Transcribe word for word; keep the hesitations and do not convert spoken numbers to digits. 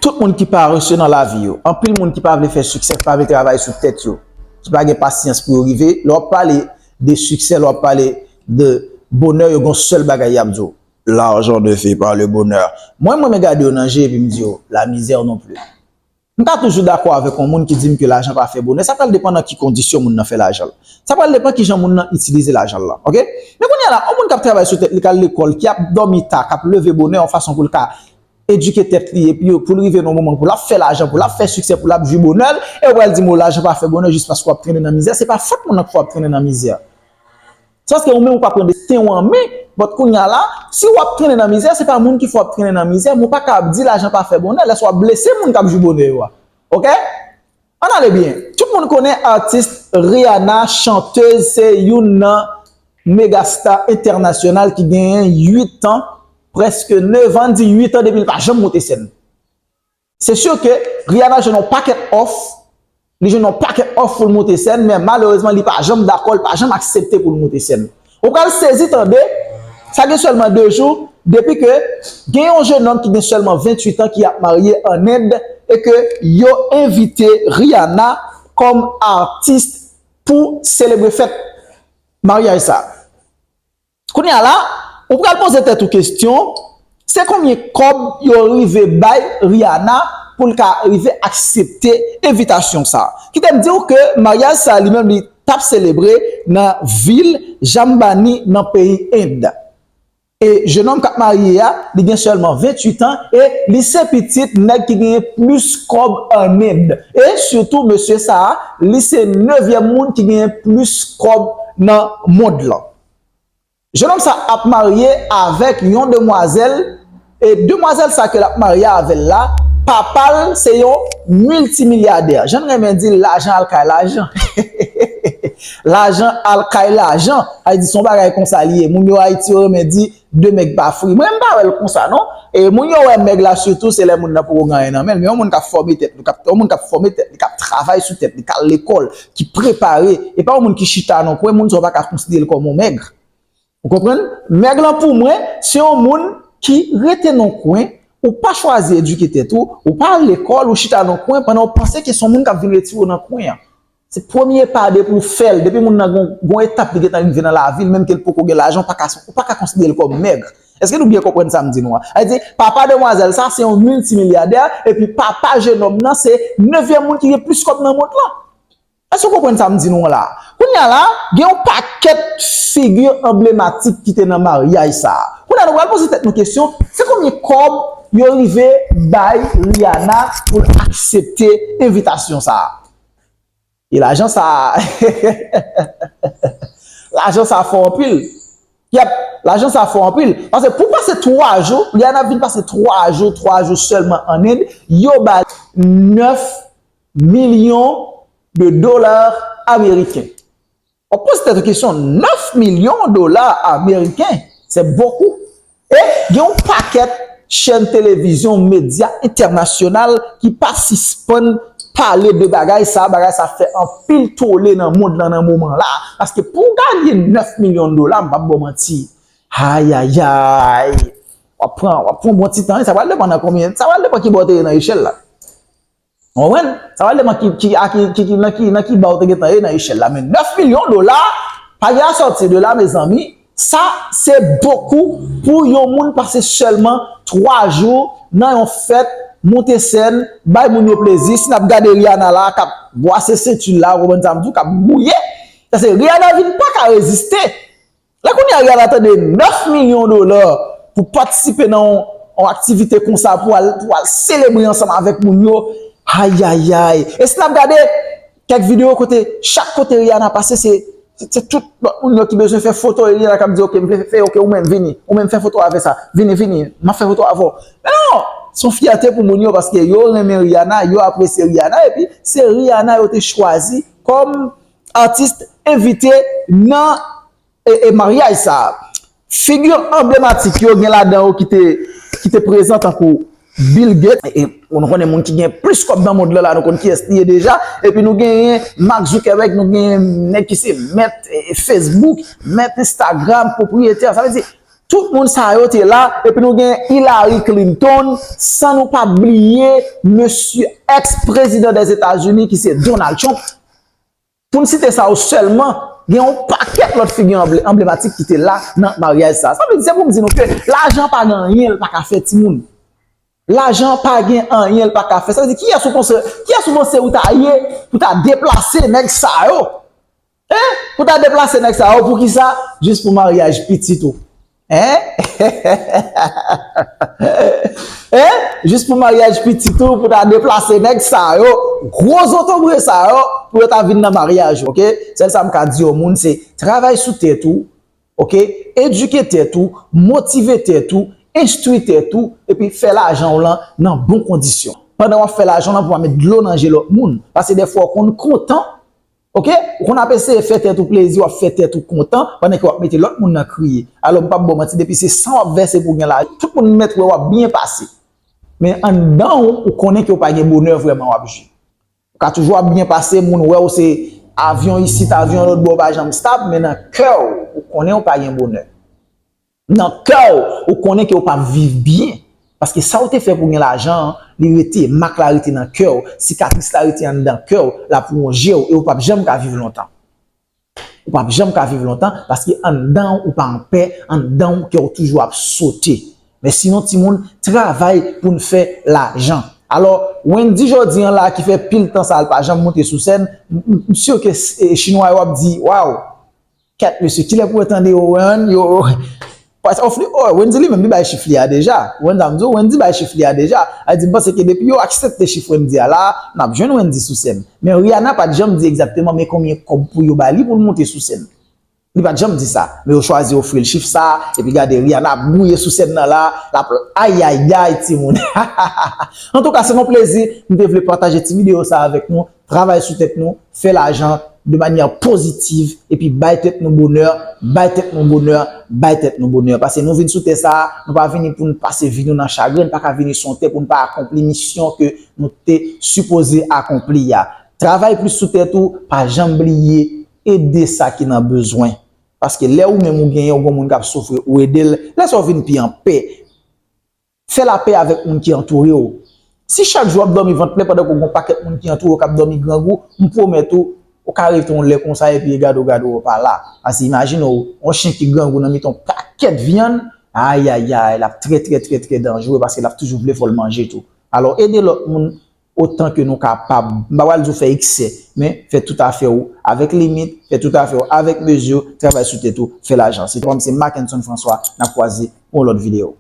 Tout moun ki parese nan lavi yo, anpil moun ki pa vle fè siksè, ki pa vle travay sou tèt yo, ki pa gen pasyans pou yo rive, lè w ap pale de siksè, lè w ap pale de bonè, yo gen yon sèl bagay y ap di w: L'argent ne fait pas le bonheur. Mwen, mwen, mwen gade yo nan je epi m di yo: La misère non plus. M ka toujou dakò avèk yon moun ki di m ke lajan pa fè bonè. Sa pral depann nan ki kondisyon moun nan fè lajan l. Sa pral depann kijan moun nan itilize lajan l lan. Oke? Men kounye a la, yon moun k ap travay sou tèt li, k al lekòl, ki ap dòmi ta, k ap leve bonè yon fason pou l ka edike tèt li, epi pou l rive nan moman pou l ap fè lajan, pou l ap fè siksè, pou l ap jwi bonè l, e w pral di m, o, lajan pa fè bonè jis paske w ap trennen nan mizè. Se pa fòt moun nan k fè w ap trennen nan mizè. Se paske ou menm ou pa pran desten w an men, but kounye a la, si w ap trennen nan mizè, se pa moun ki fè w ap trennen nan mizè, men w pa ka ap di lajan pa fè bonè, lè sa w ap blese moun k ap jwi bonè yo a. Oke? Ann ale byen. Tout moun konnen atis Rihanna, chantez, se youn nan mega star entènasyonal ki genyen uit an, prèske nèf an, di uit an depi l pa janm monte sèn. Se si ke Rihanna jwenn yon pakèt òf, li jwenn yon pakèt òf pou l monte sèn, men malerezman, li pa janm dakò, li pa janm aksepte pou l monte sèn. Ou pral sezi tande, sa gen sèlman de jou, depi ke gen yon jenòm ki gen sèlman venntuit an ki ap marye ann End, e ke yo envite Rihanna kòm atis pou selebre fèt maryaj sa. Kounye a la, ou pral poze tèt ou kesyon, se konbyen kòb yo rive bay Rihanna pou l ka rive aksepte envitasyon sa? Kite m di w ke maryaj sa li menm li t ap selebre nan vil Jambani nan peyi End. E jenòm k ap marye a, li gen sèlman venntuit an e li se pitit nèg ki genyen plis kòb ann End. E sitou, mesye sa a, li se nevyèm moun ki genyen plis kòb nan mond lan. Jenòm sa ap marye avèk yon demwazèl, e demwazèl sa ke l ap marye avè l la, papa l se yon miltimilyadè. Jan n renmen di l, lajan al kay lajan. Lajan al kay lajan. Sa vle di se yon bagay konsa li ye. Moun yo Ayiti yo renmen di de mèg pa fri. Mwen, m pa wè l konsa non. E moun yo wè mèg la sitou se lè moun nan poko gen anyen nan men l. Men yon moun k ap fòme tèt li, k ap, yon moun k ap fòme tèt li, k ap travay sou tèt li, k al lekòl, ki prepare, e pa yon moun ki chita nan kwen, moun sa yo pa ka konsidere l kòm yon mèg. Ou konprann? Mèg lan pou mwen, se yon moun ki rete nan kwen, ou pa chwazi edike tèt ou, ou pa al lekòl, ou chita nan kwen pandan w panse ke se yon moun k ap vin retire w nan kwen an. Se premye pa depi w fè l, depi moun nan gon, gon etap li gentan rive nan lavi l, menm ke l poko gen lajan, ou pa ka, ou pa ka konsidere l kòm mèg. Èske nou byen konprann sa m di nou an? Sa vle di, papa demwazèl sa, se yon miltimilyadè, epi papa jenòm nan, se nevyèm moun ki gen plis kòb nan mond lan. Èske w konprann sa m di nou an la? Kounye a la, gen yon pakèt figi anblematik ki te nan maryaj sa a. Kounye a, nou pral poze tèt nou kesyon, se konbyen kòb yo rive bay Rihanna pou l aksepte envitasyon sa a? E lajan sa a, lajan sa a fò anpil. Yèp, lajan sa a fò anpil. Paske pou pase twa jou, Rihanna vin pase twa jou, twa jou sèlman ann End, yo ba li nèf milyon de dola ameriken. W ap poze tèt ou kesyon, nèf milyon dola ameriken, c'est beaucoup. E gen yon pakèt chèn televizyon, medya entènasyonal ki pa sispann pale de bagay sa, bagay sa fè anpil tole nan mond lan nan moman la. Paske pou w gade nèf milyon dola, m p ap ba w manti. Ayayay. W ap pran, w ap pran bon ti tan, sa pral depann nan konbyen, sa pral depann ki bò w te ye nan echèl la. Ou konprann? Sa pral depann ki, ki, a ki, ki, ki, nan ki, nan ki ba w te gentan ye nan echèl la. Men nèf milyon dola, pa gen à sortir de là, mezanmi. Sa, se bokou pou yon moun pase sèlman twa jou nan yon fèt, monte sèn, bay moun yo plezi. Si n ap gade Rihanna la, k ap bwase senti l la, ou konprann sa m di w, k ap gouye. Paske Rihanna vin pa ka reziste. Lè kounye a Rihanna tande nèf milyon dola pou patisipe nan yon, yon aktivite konsa, pou al, pou al selebre ansanm avèk moun yo, ayayay. E si n ap gade kèk videyo kote, chak kote Rihanna pase, se, se, se tout lòt moun yo ki bezwen fè foto, Rihanna k ap di, "Oke, m vle fè, oke, ou menm vini, ou menm fè foto avè sa, vini, vini, m ap fè foto avè w." Men non, se yon fyète pou moun yo, paske yo renmen Rihanna, yo apresye Rihanna, epi se Rihanna yo te chwazi kòm atis envite nan e, e maryaj sa a. Figi anblematik yo gen ladan yo ki te, ki te prezan tankou Bill Gates, e, e, nou konnen moun ki gen plis kòb nan mond lan la, nou konn kiyès li ye deja, epi nou genyen Mark Zuckerberg, nou genyen nèg ki se mèt, e, Facebook, mèt Instagram, pwopriyetè, sa vle di, Tout moun sa yo te la, epi nou gen Hillary Clinton, san nou pa bliye mesye ex-prezidan Dèzetazini ki se Donald Trump. Pou n site sa yo sèlman, gen yon pakèt lòt figi anble-, anblematik ki te la nan maryaj sa. Sa vle di, se pou m di nou ke lajan pa gen anyen l pa ka fè, timoun. Lajan pa gen anyen l pa ka fè. Sa vle di, kiyès ou panse, kiyès ou panse ou ta ye pou ta deplase nèg sa yo? Hein? Pou ta deplase nèg sa yo, pou ki sa? Jis pou maryaj pitit ou. Hein? Hein? Jis pou maryaj pitit ou, pou ta deplase nèg sa yo, gwo zotobre sa yo, pou yo ta vin nan maryaj, ok? Sèl sa m ka di yon moun, se travay sou tèt ou, ok? Edike tèt ou, motive tèt ou, enstwi tèt ou, epi fè lajan w lan nan bon kondisyon. Pandan w ap fè lajan w lan, pou pa met dlo nan je lòt moun. Paske dèfwa w konn kontan, ok? Ou konn ap eseye fè tèt ou plezi, w ap fè tèt ou kontan, pandan ke w ap mete lòt moun nan kriye. Alò, m p ap ba w manti, depi se san w ap vèse pou w gen lajan, tout moun mèt wè w ap byen pase. Men anndan w, ou konnen ke w pa gen bonè vrèman w ap jwi. Ou ka toujou ap byen pase, moun wè w se avyon isit, avyon lòt bò, w pa janm stab, men nan kè w, ou konnen w pa gen bonè. Nan kè w, ou konnen ke w p ap viv byen. Paske sa w te fè pou gen lajan an, li rete, mak la rete nan kè w, sikatris la rete anndan kè w, l ap wonje w, e w p ap janm ka viv lontan. Ou p ap janm ka viv lontan, paske anndan w, ou pa anpè, anndan w, kè w toujou ap sote. Men sinon, timoun, travay pou n fè lajan. Alò, Wendy jodi an la, ki fè pil tan sa, l pa janm monte sou sèn, m, m, m si ke, e, Chinwa yo ap di, waw, kèt, mesye, kilè pou yo tande yo, yo, yo, paske, oh, Wendy li menm, li bay chif li a deja. Wendy, m di w, Wendy bay chif li a deja. A di, m panse ke depi yo aksepte chif Wendy a la, n ap jwenn Wendy sou sèn. Men Rihanna pa t janm di egzakteman men konbyen kòb pou yo ba li pou l monte sou sèn. Li pa t janm di sa. Men yo chwazi ofri l chif sa, epi gade Rihanna ap gouye sou sèn nan la, l ap, ayayay, timoun. Antouka, se yon plezi, m te vle pataje ti videyo sa avèk nou. Travay sou tèt nou, fè lajan de manyè pozitiv, epi bay tèt nou bonè, bay tèt nou bonè, bay tèt nou bonè. Paske nou vin sou tè sa a, nou pa vini pou n pase vi nou nan chagren, n pa ka vini sou yon tè pou n pa akonpli misyon ke nou te sipoze akonpli a. Travay plis sou tèt ou, pa janm bliye, ede sa ki nan bezwen. Paske lè ou menm ou genyen, ou gen yon moun k ap soufri, ou ede l, lè sa w vin pi anpè. Fè lapè avèk moun ki antoure w. Si chak jou w ap dòmi vant plen pandan ke w gen yon pakèt moun ki antoure w k ap dòmi grangou, m pwomèt ou, ou ka rete yon lè konsa epi gade w, gade w pa la. Paske imajine w, yon chen ki grangou nan mitan yon pakèt vyann, ayayay, l ap trè, trè, trè, trè danjere paske l ap toujou vle fò l manje tou. Alò, ede lòt moun otan ke nou kapab. M pa pral di w fè eksè, men fè tout afè w avèk limit, fè tout afè w avèk mezi, travay sou tèt ou, fè lajan. Se te pa m, se Mackenson François, n ap kwaze pou yon lòt videyo.